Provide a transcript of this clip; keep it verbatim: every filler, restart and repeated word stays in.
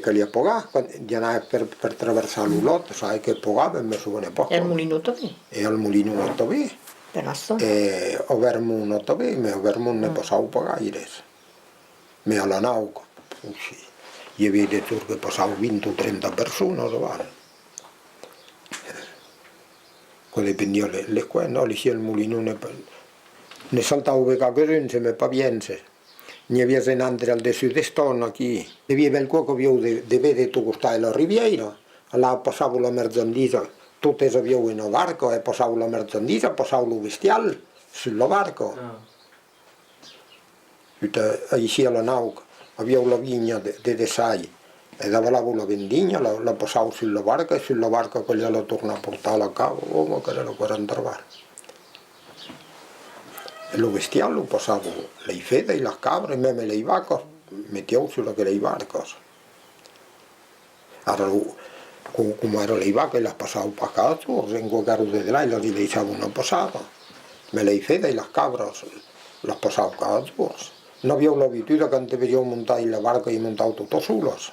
Caliá pagar, quand i anavi per, per traversar lo Lot, sai que pagàvem, me sovene pas. E al Molinon tanben? E al Molinon tanben. Per açò. E a Vermont tanben, mès a Vermont ne passava pas gaires. Mès a la Nauca, cossí, i aviá de torns que passavan vint o trenta personas, aval. Quò dependiá le, le coin, non? Aicí al Molinon ne, ne saltava ben qualques-uns, se me pas bien, se. N'i aviá un autre al dessús d'Eston, aquí. Deviá bèlcòp qu'avián de, de véder tot costat de la ribièira. Alà passavan la marchandisa, totes avián una barca e passavan la marchandisa, passavan lo bestial sus la barca. Ah. Puta, aicí a la Nauca, avián la vinha de, de Dessai, e davalavan la vendinha, la, la passavan sus la barca, e sus la barca caliá la tornar portar a la cava, òme, qu'èra la quaranta barca. E lo bestial lo passavan, lei fedas e las cabras, e mème lei vacas, metián sus aquelas barcas. Ara, lo, co-, coma èra lei vacas, las passavan pas cada jorn, en qualquèra de delà, las i laissavan una passada. Mès lei fedas e las cabras, las passavan cada jorn. N'avián l'abituda, quand te vesián montar dins la barca, i montavan totas solas.